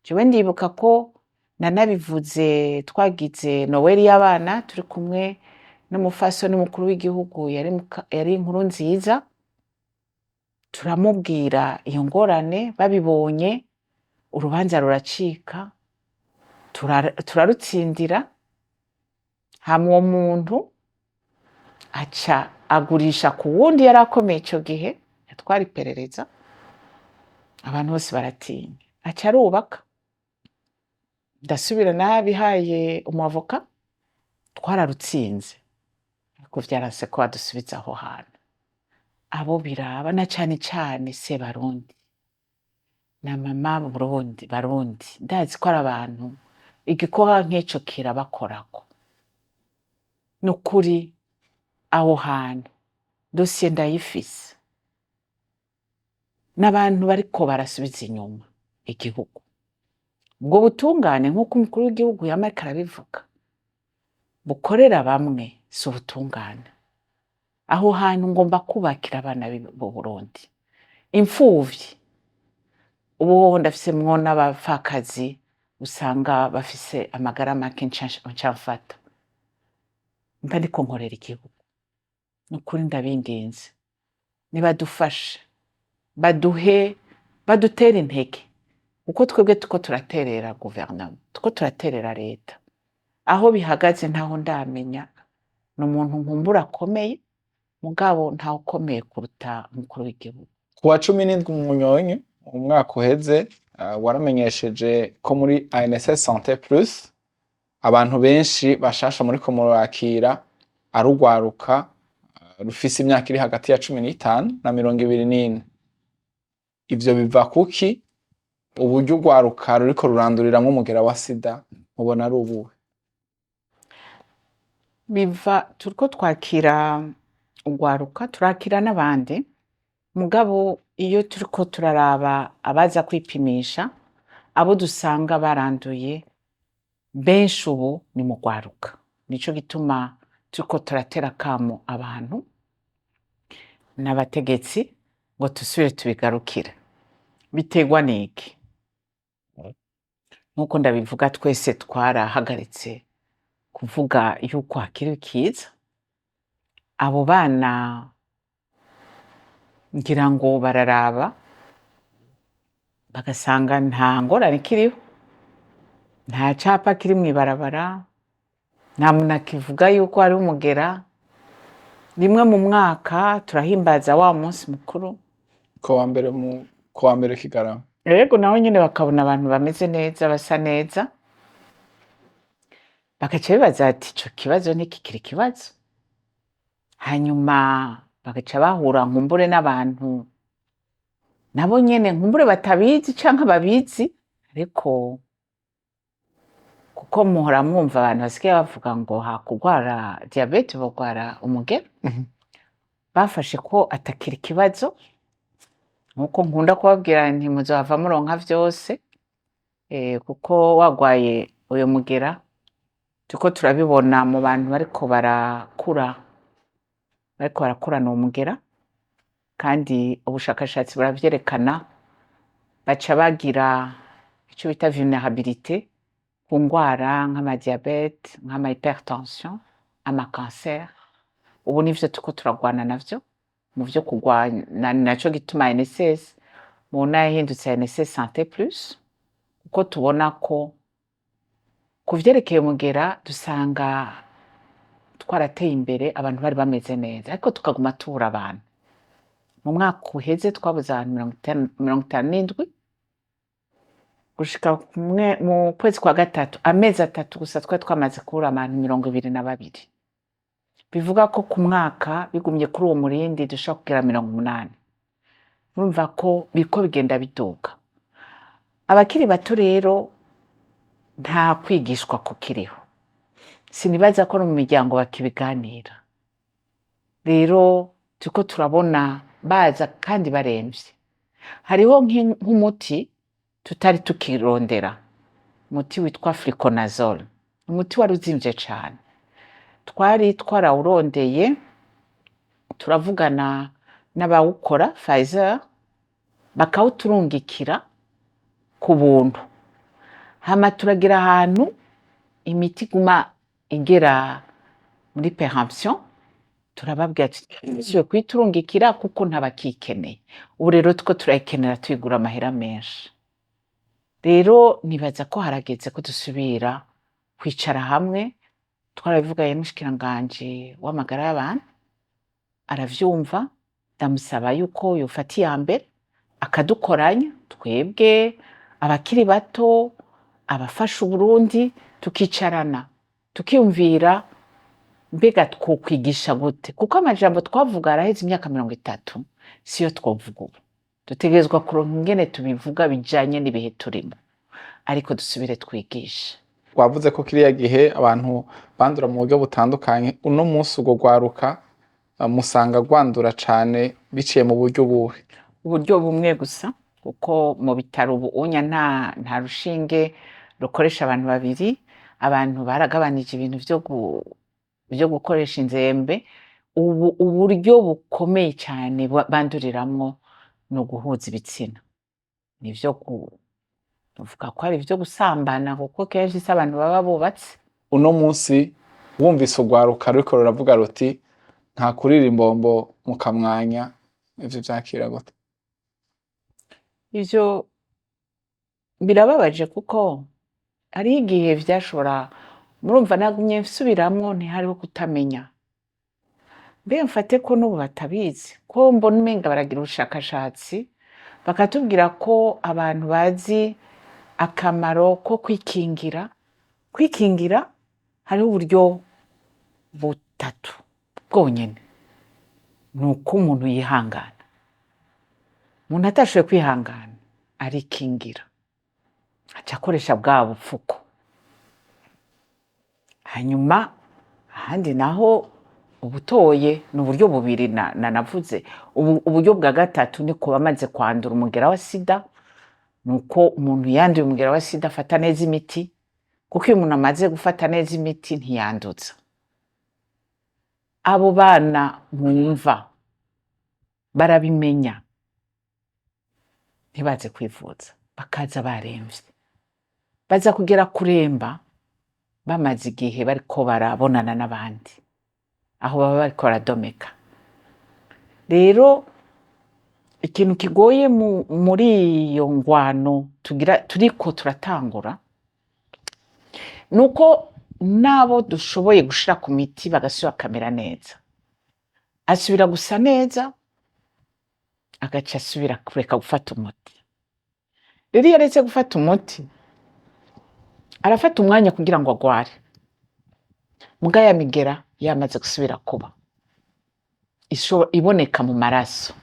Speaker 2: jewe ndibuka ko nanabivuze, twagize Noweli y'abana turi kumwe n'umufasoni mukuru w'igihugu, yari inkuru nziza, turamubwira iyo ngorane. Babibonye, urubanza ruracika, turarutsindira. Hama uwo muntu aca agurisha ku wundi yari akomeye ico gihe yatwara iperereza. Abantu bose baratinya, aca arubaka. Ndasubira nabihaye umwavoka, twararutsinze, ariko vyaranse ko badusubiza aho hantu. Abo biraba na cane cane Sebarundi na mama Burundi, Barundi, ndazi ko ari abantu. Igikorwa nk'ico kirabakorako. Ni ukuri, aho hantu dosiye ndayifise, n'abantu bariko barasubiza inyuma igihugu. Ubwo butungane, nk'uko umukuru w'igihugu yama ariko arabivuga, bukorera bamwe, si ubutungane. Aho hantu ngomba kubakira abana b'u Burundi, imfuvyi. Ubu hoho ndafisemwo n'abapfakazi usanga bafise amagara make, nca mfata mba ndiko nkorera igihugu. Nukuri ndabinginze, nibadufashe, baduhe, badutere intege, kuko twebwe tuko turaterera guverinoma, tuko turaterera leta. Aho bihagaze ntaho ndamenya. Ni umuntu nkumbura akomeye, mugabo ntawe ukomeye kuruta umukuru w'igihugu.
Speaker 1: Ku wa 17 Munyonyo umwaka uheze, waramenyesheje ko muri ANSS Santé Plus abantu benshi bashasha muriko murakira ari urwaruka rufise imyaka iri hagati ya 15 na 24. Ivyo biva kuki? Uburyo urwaruka ruriko ruranduriramwo umugera wa sida mubona ari ubuhe?
Speaker 2: Biva turiko twakira urwaruka, turakira n'abandi, mugabo iyo turiko turaraba abaza kwipimisha, abo dusanga baranduye benshi ubu ni mu rwaruka. Nico gituma turiko turatera akamo abantu n'abategetsi ngo dusubire tubigarukire. Biterwa n'iki? Nk'uko ndabivuga, twese twarahagaritse kuvuga yuko hakiri ikiza. Abo bana ngira ngo bararaba bagasanga nta ngorane ikiriho, nta capa kiri mw'ibarabara, nta muntu akivuga yuko hari umugera. Rimwe mu mwaka turahimbaza wa munsi mukuru.
Speaker 1: Ku wa mbere Kigarama.
Speaker 2: Yego, naho nyene bakabona abantu bameze neza, basa neza, bagaca bibaza ati: "Ico kibazo ntikikiri ikibazo." Hanyuma bagaca bahura nkumbure n'abantu nabo nyene nkumbure batabizi canke babizi, ariko kuko muhora mwumva abantu basigaye bavuga ngo hakugwara diyabete bogwara umugera. Bafashe ko atakiri ikibazo. Nkuko nkunda kubabwira nti: "Muzohava muronka vyose," kuko wagwaye uyo mugera, turiko turabibona mu bantu bariko barakura, bariko barakurana uwo mugera, kandi ubushakashatsi buravyerekana, baca bagira ico bita vulnerabilité ku ngwara nk'amadiabète, nk'ama hypertension, amacancer. Ubu nivyo turiko turagwana navyo mu vyo kugwana. Naco gituma ANSS mubona yahindutse ANSS Santé Plus, kuko tubona ko ku vyerekeye umugera dusanga twarateye imbere, abantu bari bameze neza, ariko tukaguma tubura abantu. Mu mwaka uheze twabuze abantu 57. Gushika mu kwezi kwa gatatu, amezi 3 gusa, twari twamaze kubura abantu 22. Bivuga ko ku mwaka, bigumye kuri uwo murindi, dushobora kugera 80. Urumva ko biriko bigenda biduga. Abakiri bato rero nta kwigishwa kukiriho, sinibaza ko no mu miryango bakibiganira. Rero turiko turabona baza kandi baremvye. Hariho nk'umuti tutari tukirondera, umuti witwa fluconazole, umuti wari uzimvye cane. Twari twarawurondeye, turavugana n'abawukora, Pfizer, bakawuturungikira ku buntu. Hama turagira ahantu imiti iguma igera muri péremption, turababwira tuti: "Musubiye kuyiturungikira kuko ntabakikeneye." Ubu rero tuko turayikenera, tuyigura amahera menshi. Rero nibaza ko harageze ko dusubira kwicara hamwe. Twarabivuganye n'umushikiranganji w'amagara y'abantu, aravyumva. Ndamusaba yuko yofata iya mbere akadukoranya twebwe abakiri bato, abafasha Uburundi, tukicarana tukiyumvira: mbega twokwigisha gute? Kuko amajambo twavuga araheze imyaka 30, siyo twovuga ubu. Dutegerezwa kuronka ingene tubivuga bijanye n'ibihe turimo, ariko dusubire twigishe.
Speaker 1: Wavuze ko kiriya gihe abantu bandura mu buryo butandukanye. Uno munsi urwo rwaruka musanga rwandura cane biciye mu buryo buhe?
Speaker 2: Uburyo bumwe gusa, kuko mu bitaro ubu unya nta rushinge rukoresha abantu babiri. Abantu baragabanije ibintu vyo gukoresha inzembe. Ubu uburyo bukomeye cyane banduriramwo ni uguhuza ibitsina, nivyo uvuga ko ari ivyo gusambana, kuko kenshi si abantu baba bubatse.
Speaker 1: Uno munsi wumvise urwaruka ruriko ruravuga ruti nta kurira imbombo mu kamwanya, ivyo vyakira gute?
Speaker 2: Ivyo birababaje, kuko hariho igihe vyashobora. Murumva, nagumye nsubiramwo, ntihariho kutamenya. Mbe mfate ko n'ubu batabizi, ko mbona umenga baragira ubushakashatsi bakatubwira ko abantu bazi akamaro ko kwikingira. Kwikingira hariho uburyo butatu bwonyene: ni uko umuntu yihangana. Umuntu atashoboye kwihangana arikingira, aca akoresha bwa bupfuko. Hanyuma ahandi naho ubutoye ni uburyo bubiri na navuze. Uburyo bwa gatatu ni kuba amaze kwandura umugera wa sida. Ni uko umuntu yanduye umugera wa sida afata neza imiti, kuko iyo umuntu amaze gufata neza imiti ntiyanduza. Abo bana mwumva barabimenya, ntibaze kwivuza, bakaza baremvye. Baza kugera kuremba bamaze igihe bariko barabonana n'abandi, aho baba bariko baradomeka. Rero ikintu kigoye muri iyo ngwano tugira turiko turatangura, nuko n'abo dushoboye gushira ku miti bagasubira bakamera neza, asubira gusa neza, agaca asubira kureka gufata umuti. Rero iyo aretse gufata umuti, arafata umwanya kugira ngo agware, muga ya migera yamaze gusubira kuba iboneka mu maraso.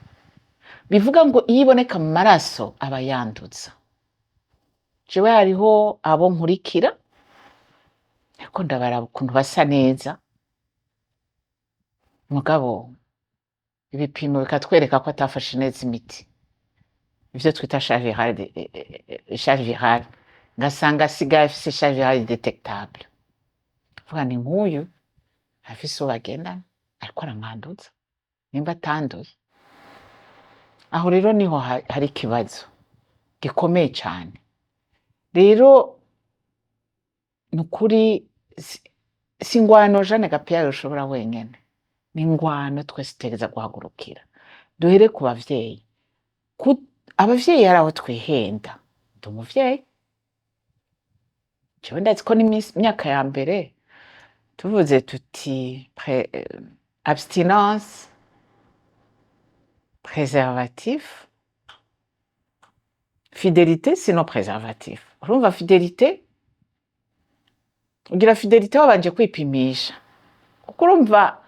Speaker 2: Bivuga ngo iyo iboneka mu maraso aba yanduza. Jewe hariho abo nkurikira, ariko ndabaraba ukuntu basa neza, mugabo ibipimo bikatwereka ko atafashe neza imiti, ivyo twita charge virale. Charge virale, ngasanga asigaye afise charge virale détectable. Vuga ni nk'uyu afise uwo bagendana, ariko aramwanduza nimba atanduye. Aho rero niho hari ikibazo gikomeye cane. Rero ni ukuri si ingwano Jeanne Gapiya yoshobora wenyene, ni ingwano twese tutegereza guhagurukira. Duhere ku bavyeyi. Abavyeyi hari aho twihenda. Ndi umuvyeyi jewe, ndazi ko n'imyaka ya mbere tuvuze tuti abstinence, préservatif, fidélité, sinon préservatif. Urumva, fidélité, ugira fidélité wabanje kwipimisha, kuko urumva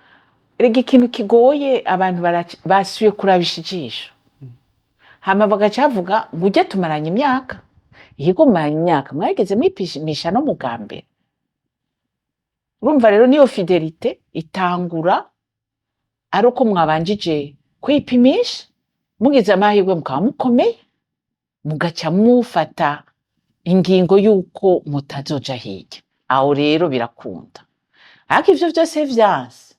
Speaker 2: erega ikintu kigoye, abantu basubiye kurabisha ijisho, hama bagaca bavuga ngo ujye tumaranye imyaka. Yego, mumaranye imyaka, mwageze mwipimisha no mu bwa mbere. Urumva rero niyo fidélité itangura ari uko mwabanjije kwipimisha, mugize amahirwe mukaba mukomeye, mugaca mufata ingingo y'uko mutazoja hirya. Aho rero birakunda. Ariko ivyo vyose vyanse,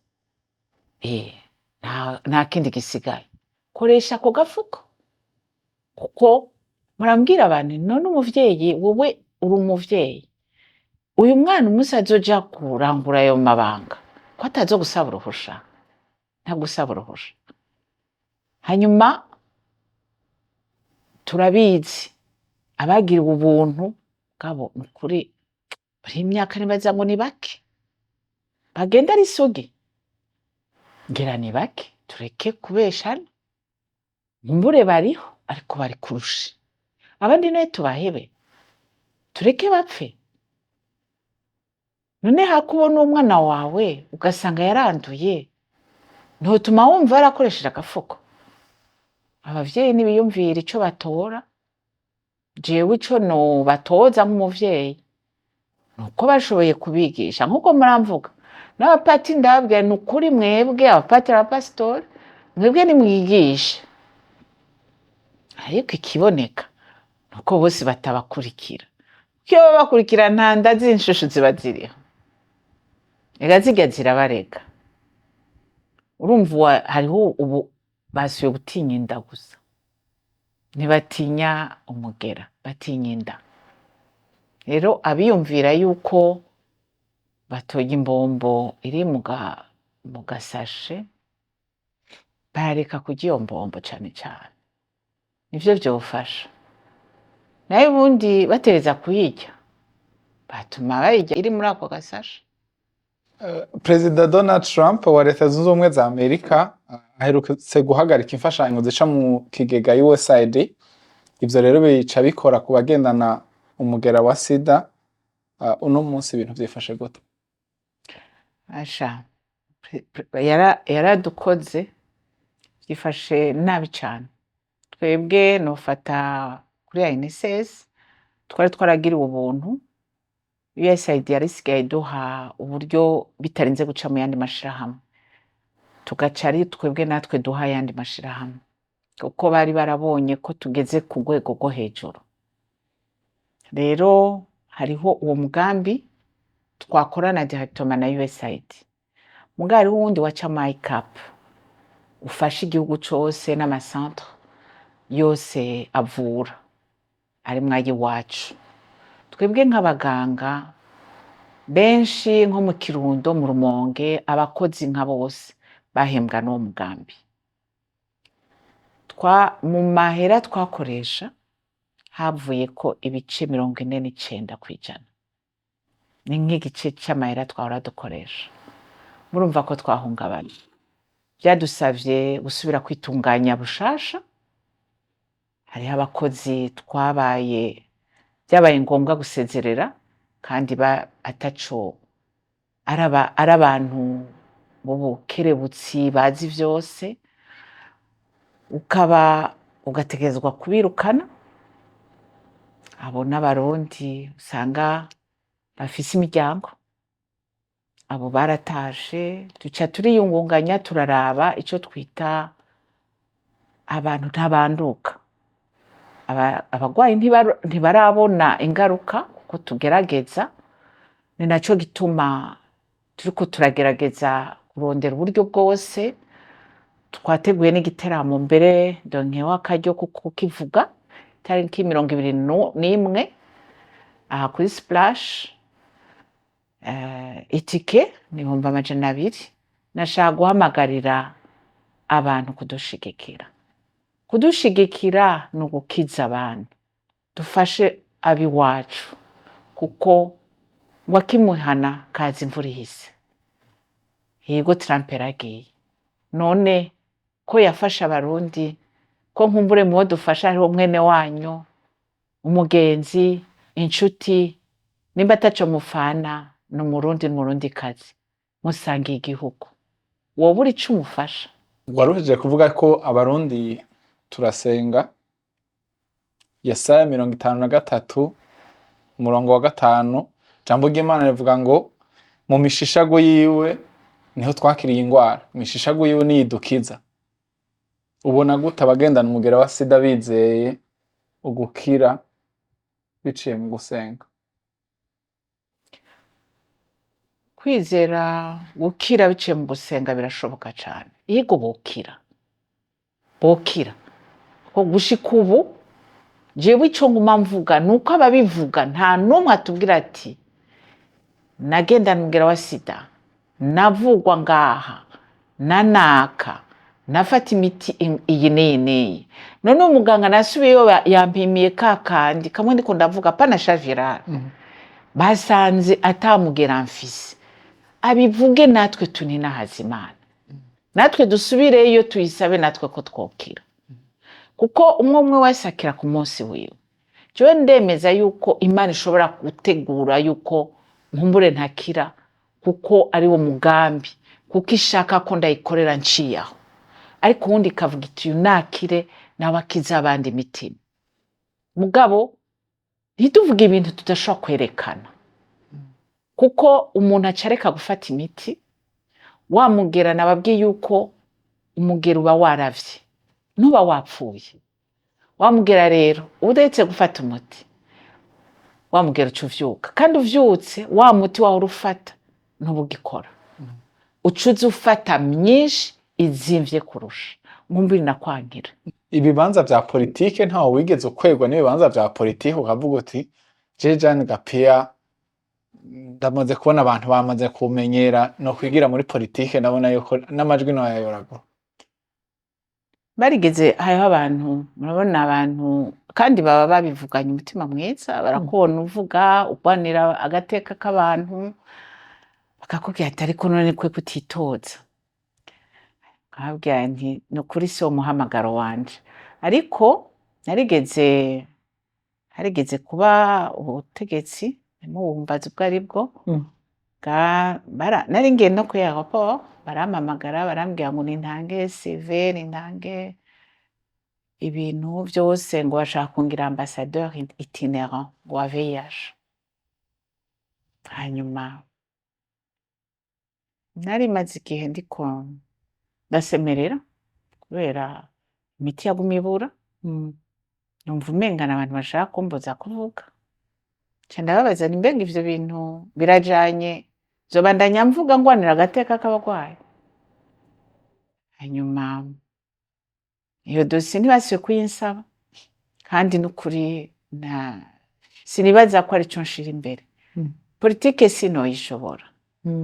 Speaker 2: nta kindi gisigaye, koresha ako gafuko. Kuko murambwira abantu, none umuvyeyi, wowe uri umuvyeyi, uyu mwana umunsi azoja kurangura ayo mabanga, ko atazogusaba uruhusha? Ntagusaba uruhusha. Hanyuma turabizi, abagiriwe ubuntu bwabo, ni ukuri buri imyaka nibaza ngo ni bake bagenda ari isugi, ngira ni bake. Tureke kubeshana, nkumbure bariho, ariko bari kurusha abandi. Nawe tubahebe, tureke bapfe? None hakubona umwana wawe ugasanga yaranduye, ntutuma wumva yarakoresheje agafuko? Abavyeyi ntibiyumvira ico batora. Jewe ico nobatoza nk'umuvyeyi ni Nuko bashoboye kubigisha nk'uko muramvuga n'abapatiri, ndababwira ni ukuri, mwebwe abapatiri, abapasitori, mwebwe nimwigishe, ariko ikiboneka nuko bose batabakurikira, kuko iyo baba bakurikira nta nda z'inshushu ziba ziriho. Ega zirya zirabarega. Urumva hariho ubu basubiye gutinya inda gusa, ntibatinya umugera, batinya inda. Rero abiyumvira yuko batoye imbombo iri mu gasashe, barareka kurya iyo mbombo cane cane, nivyo vyofasha. Nayo ubundi batereza kuyirya, batuma bayirya iri muri ako gasashe.
Speaker 1: Perezida Donald Trump wa Leta Zunze Ubumwe za Amerika aherutse guhagarika imfashanyo zica mu kigega USAID. Ivyo rero bica bikora ku bagendana umugera wa sida. Uno munsi ibintu vyifashe gute?
Speaker 2: Asha, yaradukoze, byifashe nabi cane. Twebwe nofata kuri ANSS, twari twaragiriwe ubuntu, USAID yari isigaye iduha uburyo bitarinze guca mu yandi mashirahamwe, tugaca ari twebwe natwe duha ayandi mashirahamwe, kuko bari barabonye ko tugeze ku rwego rwo hejuru. Rero hariho uwo mugambi twakorana directement na USAID, muga hariho uwundi waca MyCap ufasha igihugu cose n'amacentre yose avura arimwo ay'iwacu. Twebwe nk'abaganga benshi nko mu Kirundo, mu Rumonge, abakozi nka bose bahembwa n'uwo mugambi. Mu mahera twakoresha havuyeko ibice 49%, ni nk'igice c'amahera twahora dukoresha. Murumva ko twahungabanye, vyadusavye gusubira kwitunganya bushasha. Hariho abakozi twabaye vyabaye ngombwa gusezerera, kandi ataco ari abantu b'ubukerebutsi bazi vyose, ukaba ugategerezwa kubirukana. Abo n'Abarundi usanga bafise imiryango, abo baratashe. Duca turiyungunganya, turaraba ico twita abantu ntabanduka. Abagwayi ntibarabona ingaruka, kuko tugerageza. Ni naco gituma turiko turagerageza kurondera uburyo bwose. Twateguye n'igiteramo, mbere ndonkeho akaryo ko kukivuga, itariki 21 aha kuri Splash. Itike ni 200,000. Nashaka guhamagarira abantu kudushigikira. Kudushigikira ni ugukiza abantu, dufashe ab'iwacu, kuko ngo akimuhana kaza imvura ihise. Yego, Trump yaragiye, none ko yafashe Abarundi, ko nkumbure mubo dufasha hariho mwene wanyu, umugenzi, inshuti, nimba ataco mufana, ni Umurundi n'Umurundikazi, musangiye igihugu, woba uri ico umufasha.
Speaker 1: Waruhejeje kuvuga ko Abarundi turasenga. Yesaya 53 umurongo wa 5, ijambo ry'Imana rivuga ngo mu mishishago yiwe niho twakiriye ingwara, imishishago yiwe niyo idukiza. Ubona gute abagendana umugera wa sida bizeye ugukira biciye mu gusenga?
Speaker 2: Kwizera gukira biciye mu gusenga birashoboka cane. Yego, bokira, bokira, ko gushika ubu jewe ico nguma mvuga nuko ababivuga nta n'umwe atubwira ati nagendana umugera wa sida, navugwa ngaha nanaka, nafata imiti iyi n'iyi n'iyi, none umuganga nasubiyeyo yampimiye ka kandi kamwe ndiko ndavuga pana chavirale, basanze atamugera mfise. Abivuge natwe tuninahaza Imana, natwe dusubireyo tuyisabe natwe ko twokira, kuko umwe umwe wese akira ku munsi wiwe. Jewe ndemeza yuko Imana ishobora gutegura yuko nkumbure ntakira, kuko ari wo mugambi, kuko ishaka ko ndayikorera nciye aho, ariko uwundi ikavuga iti uyu nakire nawe akize abandi imitima. Mugabo ntituvuge ibintu tudashobora kwerekana. Kuko umuntu aca areka gufata imiti, wa mugera, nababwiye yuko umugera uba waravye, ntuba wapfuye. Wa mugera rero uretse gufata umuti, wa mugera uca uvyuka, kandi uvyutse wa muti wahora ufata ntuba ugikora, uca uza ufata myinshi izimvye kurusha, nkumva inakwankira.
Speaker 1: Ibibanza vya politike, ntawe wigeze ukwegwa n'ibibanza vya politike ukavuga uti: "Je Jeanne Gapiya ndamaze kubona abantu bamaze kumenyera, no kwigira muri politike, ndabona yuko n'amajwi noyayoragura"?
Speaker 2: Barigeze, hariho abantu, murabona abantu kandi baba babivuganye umutima mwiza, barakubona uvuga, urwanira agateka k'abantu, bakakubwira ati: "Ariko none kwe kutitoza?" Nkababwira nti: "Ni ukuri si wo muhamagaro wanje." Ariko narigeze, harigeze kuba ubutegetsi ntimubumbaze ubwo aribwo, nari ngiye no kuri aéroport, barampamagara, barambwira ngo nintange CV, nintange ibintu vyose, ngo bashaka kungira ambassadeur itinérant ngo wa VIH. Hanyuma nari maze igihe ndiko ndasemerera kubera imiti yaguma ibura, numva umengana abantu bashaka kumbuza kuvuga. Nca ndababaza nti: "Mbega ivyo bintu birajanye, nzobandanya mvuga ngwanira agateka k'abagwayi?" Hanyuma iyo dosiye ntibasubiye kuyinsaba, kandi n'ukuri nta sinibaza ko arico nshira imbere. Politike sinoyishobora,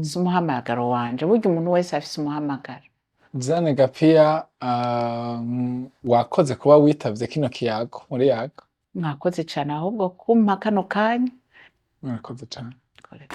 Speaker 2: si umuhamagaro wanje. Burya umuntu wese afise umuhamagaro.
Speaker 1: Jeanne Gapiya, wakoze kuba witavye kino kiyago muri Yaga.
Speaker 2: Mwakoze cane ahubwo kumpa kano kanya.
Speaker 1: Mwakoze cane.
Speaker 2: Correct.